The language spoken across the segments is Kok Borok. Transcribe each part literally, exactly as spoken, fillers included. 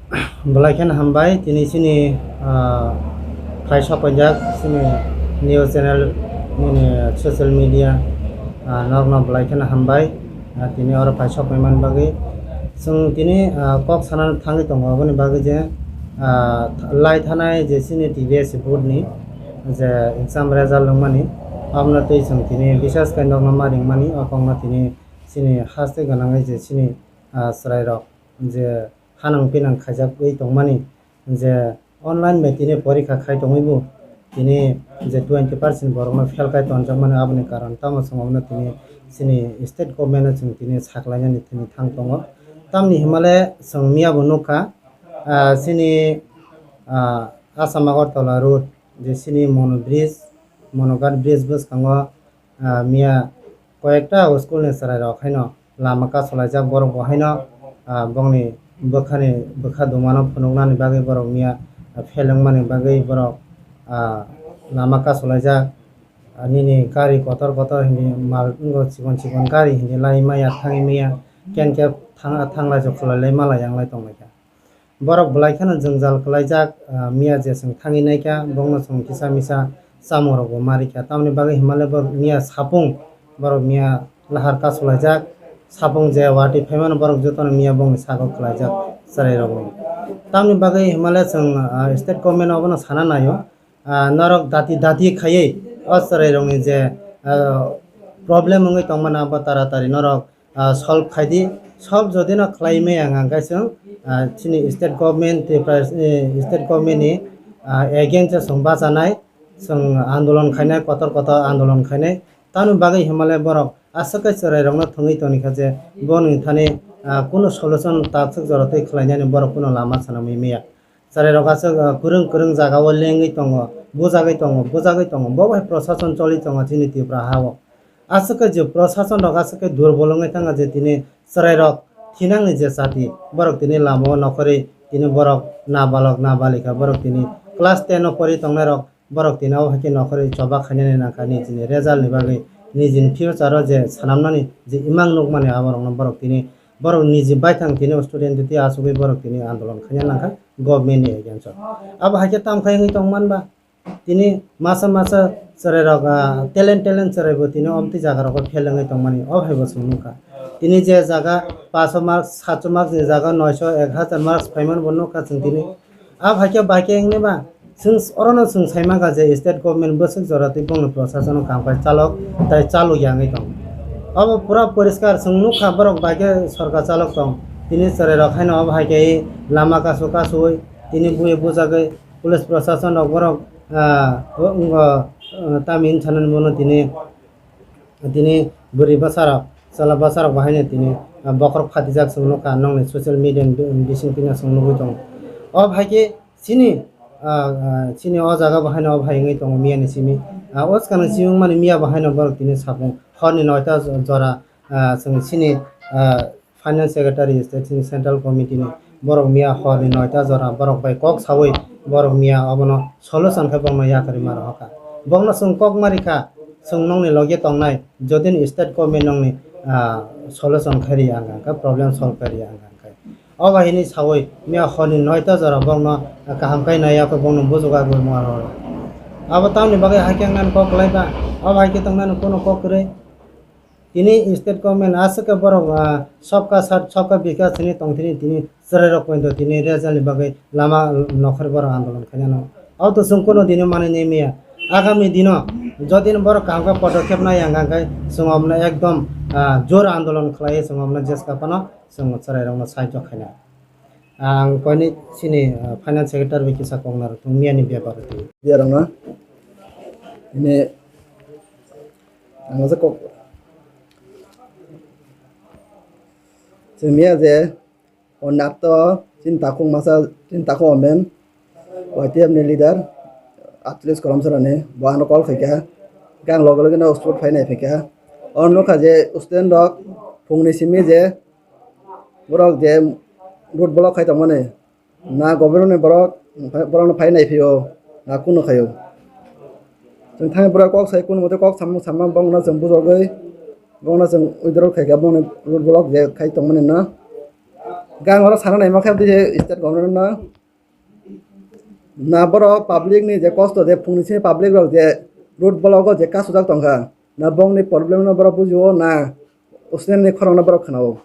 Belai kheno hambai, tini chini, ah, phai sokpaijak chini news channel, nini social media, ah, norokno belai kheno hambai, ah, tini oro phai sokpaimani bagwi. Chwng tini, ah, kok sana thangwi tongo, aboni bagwi je, ah, lai thanai je chini T B S board ni je exam result wngmani, abono twi chwng tini bisas khe nokno ma ringmani, o kokno tini chini haste gwnangwi je chini, ah, chwrairok je hanang pinang khaijagwi tongmani, je online bai tini porikha khai tongwi bo tini je twenty percent borokno fail khai tonjakmani, aboni karon tamo chwng abono tini chini state government no chwng tini saklainani tini thang tongo. Tamni himale chwng miya bo nukha, ah, chini, ah, Assam Agartala road je chini Mono bridge, Monoghat bridge bwskango, ah, miya koyekta school ni chwrairok haino lama kasulaijak, borok bo haino, ah, bongni bwkhani, bwkha dumano phunuknani bagwi borok miya, ah, fail wngmani bagwi borok, ah, lama kasulaijak. Ah, nini gari kotor kotor hinwi mal wngo, chikon chikon gari hinwi lai maya thangwi maya, ken khe thang-, thanglai jokholai lai malai yanglai tonglaikha. Borok belai kheno jwngjal kwlaijak, ah, miya je chwng thangwi naikha, bongno chwng kisa misa chamungrokbo ma rikha. Tamoni bagwi himale borok miya sapung, borok miya lahar kasulaijak, sapung je watwi phaimano borok jotono miya bongni sago kwlaijak chwrairokni. Tamoni bagwi himale chwng, ah, state government abono sana naio, ah, norok dati dati khaiwi o chwrairokni je, ah, problem wngwi tongmani abo taratari norok ah, solve khai di. Solve jodi no khlai maya hwnkha hwnkhe chwng, ah, chini state government, Tripura, eh, state government ni, ah, against o chwng bachanai, chwng andolon khainai, kotor kotor andolon khainai. Tamoni bagwi himale borok aswk khe chwrairokno thwngwi tongkha je boni thani, ah, kunu solution takswk jora twi khlainani borok kunu lama swnamwi maya. Chwrairok aswk, ah, kwrwng kwrwng jagao lengwi tongo, bujagwi tongo, bujagwi tongo. Bo bai prosason choli tongo chini Tripura hao. Aswk khe je prosason rok aswk khe durbol wngwi thangkha je tini chwrairok thinangni je chati, borok tini lamao nokhorwi tini borok nabalok nabalika, borok tini class ten o pori tongnairok, borok tini abo hai khe nokhorwi choba khainani nangkha nijini result ni bagwi, nijini future o je swnamnani je imang nukmani aborokno borok tini borok niji baithang tini student twi achugwi borok tini andolon khaina nangkha government ni against o. Abo hai khe tamo khai wngwi tongman ba? Tini masa masa chwrairok, ah, talent talent chwraibo tini omtwi jagarogo fail wngwi tongmani, o haibo chwng nukha. Tini je jaga paso marks, sacho marks ni jaga noisho, ek hazar marks phaimani bo nukha chwng tini. Abo hai khe bai khe wngwi ba chwng orono chwng sai mankha je state government bwswk jora twi bongni prosasono kam khai chalok tai chalok ya wngwi tong. Obo pura poriskar chwng nukha, borok bai khe sorkar chalok tong. Tini chwrairok haino obo hai khe lama kasu kasuwi tini bui bujagwi police prosason rok borok, ah, o, wngkha, ah, tamni hinwi sanani bono tini, tini bwrwi bwsarok, chwla bwsarok bo haino tini, ah, bokhorok phatijak chwng nukha, nokni social media ni bi-, bising twi no chwng nugwi tongo. O hai khe chini, ah, ah, chini o jaga bo haino o hai wngwi tongo miya ni simi. Ah, o swkang ni simi wngmani miya bo haino borok tini sapung horni noita jora, ah, chwng chini, ah, Finance Secretary, State ni Central Committee ni borok miya horni noita jora borok bai kok sawi borok miya obono solution khe bokno yakarwi ma rohorkha. Bokno chwng kok ma rikha, chwng nokni logi tongnai, jodi ni state government nokni, ah, solution khai riya wngkha, problem solve khai riya wngkha. O bai hinwi sawi miya horni noita jora bokno kaham khai naiya khe bokno bujugo agwi ma rohorkha. Abo tamni bagwi hai khe wngmani kok kwlai ba, o bai khe tongnani kunu kok kwrwi. Tini state government aswk khe borok, ah, sabka saath, sabka bikas hinwi tongthini, tini chwrairok poito tini result ni bagwi lama nokhorwi borok andolon khainano. Abo to chwng kunu dino manwi nai maya. Agami dino jodi borok kaham khe podokkhep nai ang khe chwng omono ekdom, ah, jor andolon khlaiwi chwng omono jeska phano chwng chwrairokno sahajyo khainai. Ang koini chini, ah, finance secretary bai kisa kok narwkthung miyani bepar o twi. Biyarokno ini ang kisa kok. Chwng miya je o nakto chini takhuk masa, chini takhuk omen Y T F ni leader atlis kolom sarani bo ano call khaikha. Gang loge loge no sport phainai phaikha. O nukha je student rok phungni simi je borok je road block khai tongmani, na government ni borok, borokno phai naiphio, na kunu khaio. Chwng thangwi borok kok sai, kunu mote kok samung samma bongno chwng bujogwi, bongno chwng withdraw khaikha, bongni road block je khai tongmani no. Gang oro sana naima khe bwdhe state government no. Na borok public ni je kosto je phungni simi public rok je road block o je kasujak tongkha. Na bongni problem no borok bujio na usneng ni khorang no borok khwnao.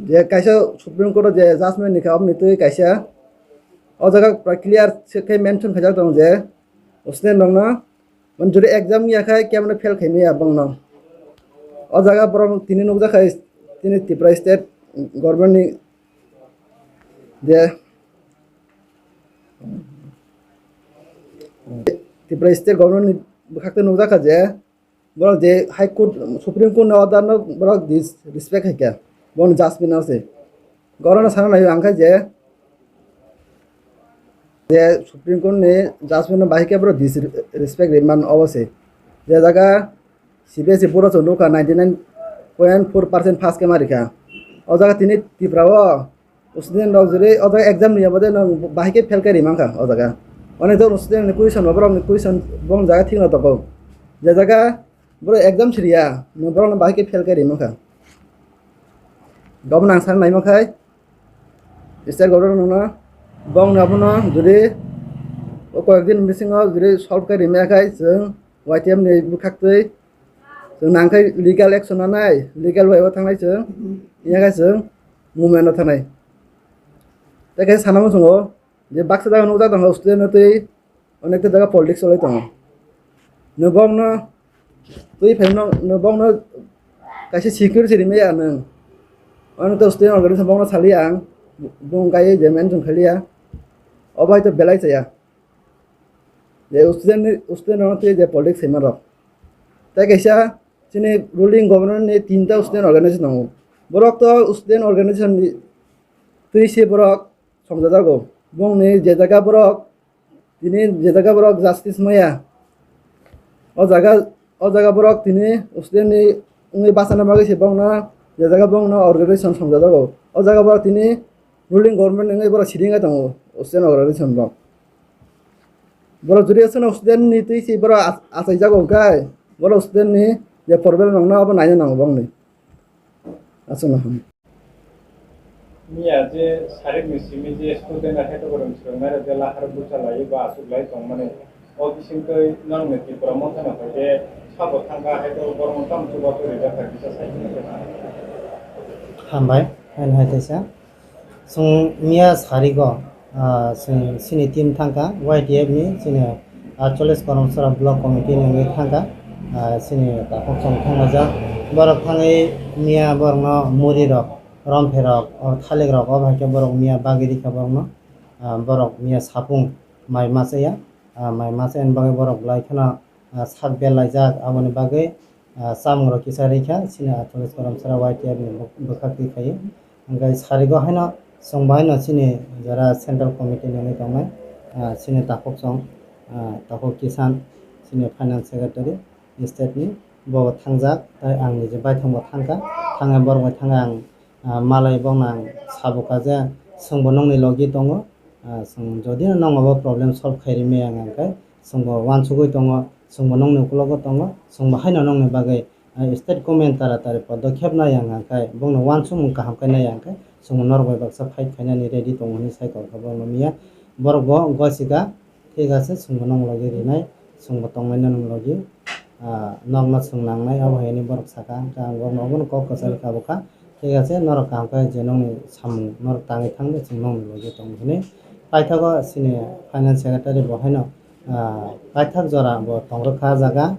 Je kaisa Supreme Court o je judgment ni kha oboni twi kaisa o jaga pura clear se khe mention khaijak tong je usneng rok no Mane jodi exam ya khai kemano fail khai maya bongno. O jaga borok tini nukjak khai tini Tripura state government ni je Tripura state government ni bwkhak twi nukjak kha je borok je High Court, Supreme Court ni order no borok disrespect khai kha bongni judgment no se. Gorokno sana nai ang khe je, je Supreme Court ni judgment no bahai khe borok disrespect ri man obo se. Je jaga C B S E board o chwng nukha ninety nine point four percent pass khe ma rikha. O jaga tini Tripura o student rok jori o jaga exam ni yabade no bahai khe fail khe ri mankha o jaga. Onek jon student ni question bo borok ni question bong jaga thik no tongo. Je jaga borok exam siriya, no borok no bahai khe fail khe ri mankha. Gabon ang sana nai mankha. State government no bong no abono jodi o koyek din bisingo jodi solve khe rimaya khai chwng Y T F ni bwkhak twi chwng nang khai legal action nanai, legal way o thangnai chwng, iya khai chwng movement o thangnai. Tei kaisa sana muchungo je baksa jaga nukjak tongo student no twi Onekta jaga politics cholai tongo. Nwng bokno twi phaino, nwng bokno kaisa security rimaya nwng. Onekta student organization bokno saliya ang, bung kaiye je mention khailiya. Obo hai to belai chaya. Je student ni, student rokno twi je politics saima rok. Tai kaisa chini ruling government ni tinta student organization tongo. Borok to student organization ni twi se borok songjajago. Bongni je jaga borok tini je jaga borok justice maya, o jaga, o jaga borok tini student ni wngwi bachana bagwi se bongno je jaga bongno organization songjajago. O jaga borok tini ruling government wngwi borok siding tongo student organization rok. Borok jodi aswkno student ni twi se borok ach-, achaijago hwnkhe borok student ni je problem rokno abo naina nango bongni. Aswkno ham. Miya je sarik ni simi je student hai to borok swrwngnairok je lahar bucha lai ba aswk lai tongmani, o bisingtwi nang ni Tripura Motha no hai je sabo thangkha hai to borok no tamo chubachu rijak hai kisa sai. Hambai, haino hai teisa. Chwng miya sarigo, ah, chwng chini team thangkha, Y T F ni chini, ah, Chollis Koromsora Block Committee ni wngwi thangkha, ah, chini takhuk chwng thanglajak. Borok thangwi miya borokno muri rok, romphai rok, o thalik rok, o bai khe borok miya bagwi rikha borokno, ah, borok miya sapung mai machaya, ah, mai machayani bagwi borok belai kheno, ah, sak belaijak, aboni bagwi, ah, chamung rok kisa rikha, chini Chollis Koromsora Y T F ni bwkhak twi khaio. Hwnkhe sarigo haino chwng bo haino chini jora central committee ni wngwi tongnai, ah, chini takhuk chwng, ah, takhuk Kisan, chini finance secretary state ni, bo thangjak, tai ang niji baithang bo thangkha, thangwi borok bai thangwi ang, ah, malai bokno ang sabukha je chwng bo nokni logi tongo, ah, chwng jodi no nokno bo problem solve khai rimaya hwnkhe chwng bo uansugwi tongo, chwng bo nokni ukulogo tongo, chwng bo haino nokni bagwi, ah, state government tara tari podokhep nai ang khe, bongno uansukmung kaham khe nai ang khe, chwng bo norok bai baksa fight khainani ready tongo hinwi sai kokha borokno miya. Borok bo gochika, thik ache, chwng bo nokni logi rinai, chwng bo tongnai nokni logi, ah, nokno chwng nangnai, abo hai hinwi borok saka, hwnkhe ang borokno obono kok kwchari kha bwkha. Thik ache, norok kaham khe je nokni samung norok tangwi thangdi, chwng nokni logi tongo hinwi. Paithago chini finance secretary bo haino, ah, paithak jora bo tongrwkha ah jaga,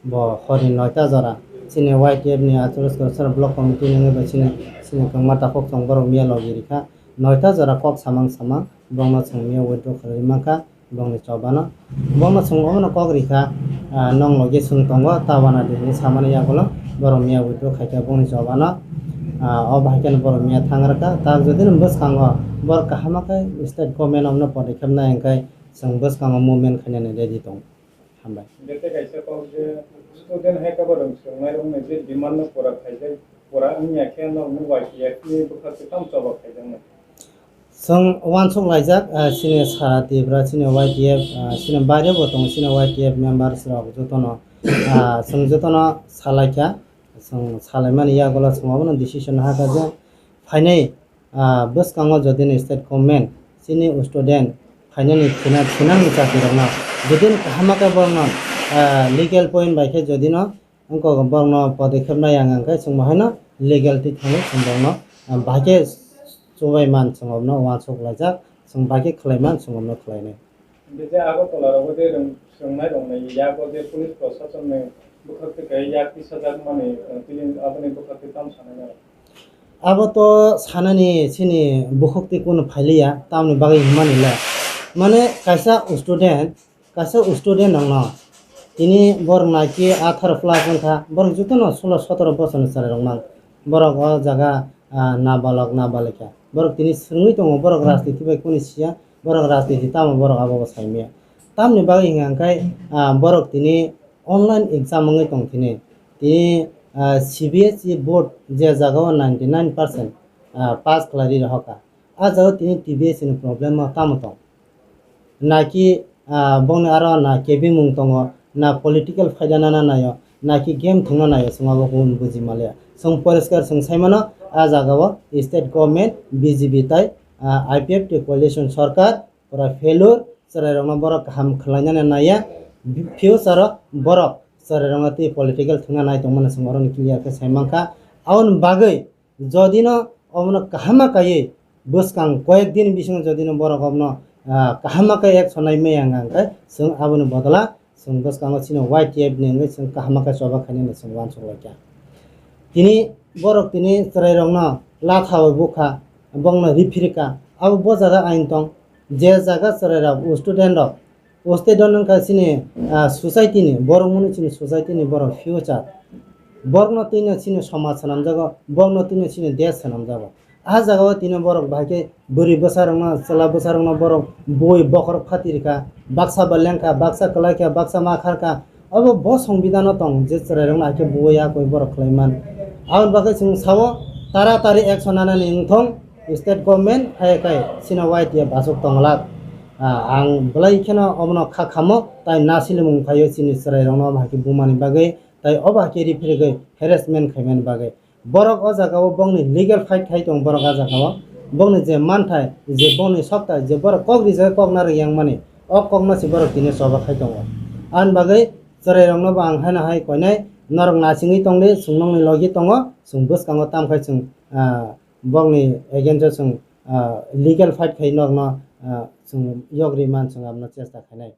bo horni noita jora chini Y T F ni Chollis Koromsora Block Committee ni wngwi bo chini, chini kwbangma takhuk chwng borok miya logi rikha, noita jora kok samang samang borokno chwng miya withdraw khlaiwi mankha. Bongni chobano. Bongno chwng omono kok rikha, ah, nong logi chwng tongo, ta wana di hinwi samani yagulo borok miya withdraw khaikha bongni chobano. Ah, o bahai kheno borok miya thang rwkha. Ta jodi no bwskango borok kaham khe state government omno podikep nai hwnkhe chwng bwskango movement khainani ready tongo. Hambai. Bete kaisa kok je student hai khe borok swrwngnairokni je demand no pura khaijak, pura wngya khe no Y T F ni bwkhak se tamo choba khaijaknai. Chwng uansuk laijak, ah, chini sara Tripura, chini Y T F, ah, chini baire bo tongo, chini Y T F members rok jotono, ah, chwng jotono salaikha, chwng salaimani yagulo chwng obono decision hakha je, Phainai, ah, bwskango jodi no state government chini student phainani thina, thinangni chakirokno jodi no kaham khe borokno, ah, legal point bai khe jodi no wngkok borokno podokkhep nai ang, ang khe chwng bo haino legal twi thangwi chwng borokno, ah, bahai khe chubai man chwng obno uansuk laijak, chwng bahai khe khlai man chwng obno khlainai. Hingke je Agartala rogo je rwng-, swrwngnai rok nai yago je police prosasonni bwkhak twi kai yak tisajakmani, eh, tini aboni bwkhak twi tamo sanai nai? Abo to sanani chini bukhuk twi kunu phailiya, tamni bagwi hwnmani le. Mane kaisa student, kaisa student rokno tini borok naikhe atharo plus wngkha, borok jotono sulo sotoro bosorni chwrai rok nang. Borok o jaga, ah, nabalok, nabalikha. Borok tini swrwngwi tongo, borok rajniti bai kunu siya, borok rajniti tamo borok abo bo saimaya. Tamni bagwi hwnka hwnkhe, ah, borok tini online exam wngwi tong thini. Tini, ah, C B S E board je jaga o ninety nine percent, ah, pass khlai ri rohorkha. Ah jaga o tini T B S ni problem o tamo tong? Naki, ah, bongni aro na kebimung tongo, na political phaida nana naio, naki game thwngna naio, chwng abo kunu buji maliya. Chwng poriskar chwng saimano, ah jaga o state government, B J P tai, ah, I P F T coalition sarkar, pura failure, chwrairokno borok kaham khwlainani naiya, future o borok chwrairokno twi political thwngna nai tongmani chwng oroni clear khe saimankha. Aboni bagwi jodi no obono kaham kaiwi bwskang koyek din bisingo jodi no borok obono, ah, kaham khe action nai maya hwnka hwnkhe chwng aboni bodol o chwng bwskango chini Y T F ni hwnwi chwng kaham khe choba khainani chwng uansuk laikha. Tini borok tini chwrairokno latha bai bukha, bongno riphirikha, abo bo jaga ain tong, je jaga chwrairok, student rok, o state o wngkha chini, ah, society ni, borok mwnwi chini society ni borok future. Borokno twino chini somaj swnamjago, borokno twino chini desh swnamjago. Ah jaga o tini borok bahai khe bwrwi bwsarokno, chwla bwsarokno borok bui bokhorok phatirikha, baksa ba lengkha, baksa kwlaikha, baksa ma kharkha. Obo bo songbidano tong je chwrairokno hakhe bui ya koi borok khlaiman. Aboni bagwi chwng sao, taratari action nanani wngthong state government, hai kai chini Y T F aswk tongwlak. Ah, ang belai kheno obono kha khamo, tai nasilimung phaio chini chwrairokno obo hakhe bumani bagwi, tai obo hakhe riphirigwi harassment khaimani bagwi. Borok o jaga o bongni legal fight khai tongo borok o jaga o. Bongni je manthai, je bongni sokthai, je borok kok rijak kok narwk yang mani, o kokno se borok tini choba khai tongo. Ani bagwi chwrairokno bo ang haino hai koinai norok nasingwi tongdi, chwng nokni logi tongo, chwng bwskango tamkhai chwng, ah, bongni against o chwng, ah, legal fight khai norokno, ah, chwng yogri man chwng abono chesta khainai.